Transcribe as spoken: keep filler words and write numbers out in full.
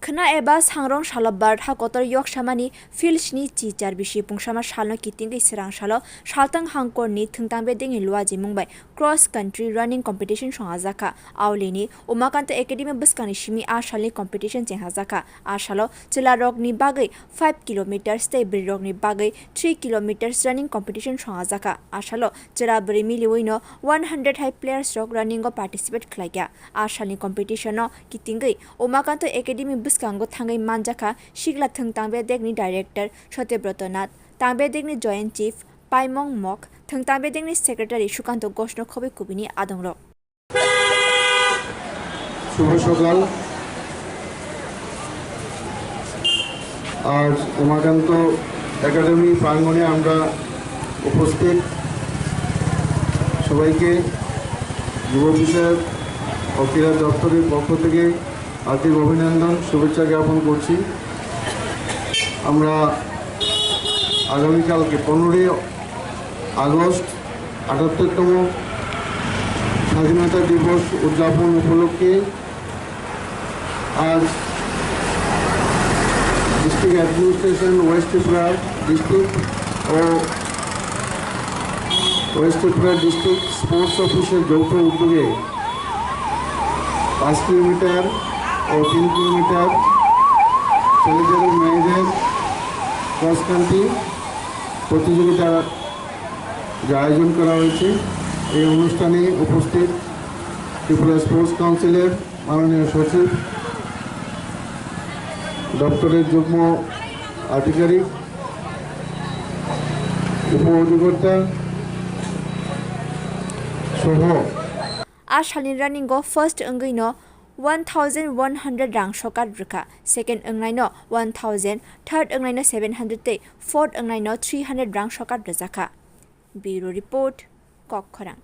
Khna eba sangrong salo Bharat ha kotor yok samani field sni chi char bisi pungsama salno kitingwi swrang salo saltang hangkorni thwngtang bedekni luajimung bai cross country running competition songajak kha. Aulini Umakanto Academy bwskangni simi a salni competition chenghajakha. A salo chwlarokni bagwi five kilometers tei bwrwirokni bagwi three kilometers running competition songajak kha. A salo chwla bwrwi miliwino one hundred hai players rok running o participate khlaikha. A salni competition no kitingwi Umakanto Academy bwskango thangwi manjakha sikla thwngtang bedekni director Satyabroto Nath, tang bedekni joint chief Paimong Mok, thwngtang bedekni secretary Sukanto Ghoshno khobwi kubini adongrok. শুভ সকাল। আজ উমাকান্ত একাডেমি প্রাঙ্গণে আমরা উপস্থিত সবাইকে যুব বিষয়ক ও ক্রীড়া দপ্তরের পক্ষ থেকে আন্তরিক অভিনন্দন, শুভেচ্ছা জ্ঞাপন করছি। আমরা আগামীকালকে পনেরোই আগস্ট আটাত্তরতম স্বাধীনতা দিবস উদযাপন উপলক্ষে আজ ডিস্ট্রিক্ট অ্যাডমিনিস্ট্রেশন ওয়েস্ট ত্রিপুরা ডিস্ট্রিক্ট ও ওয়েস্ট ত্রিপুরা ডিস্ট্রিক্ট স্পোর্টস অফিসের যৌথ উদ্যোগে পাঁচ কিলোমিটার ও তিন কিলোমিটার ছেলেদের ও মেয়েদের ক্রস কান্ট্রি প্রতিযোগিতার যে আয়োজন করা হয়েছে, এই অনুষ্ঠানে উপস্থিত ত্রিপুরা স্পোর্টস কাউন্সিলের মাননীয় সচিব, দপ্তরের যুগ্ম আধিকারিক, উপ অধিকর্তা সহ A salni running o first wngwi no one thousand one hundred rang sokat rwkha, second wngnai no one thousand, third wngnai no seven hundred tei fourth wngnai no three hundred rang sokat rwjakha. Bureau Report, Kokkhorang.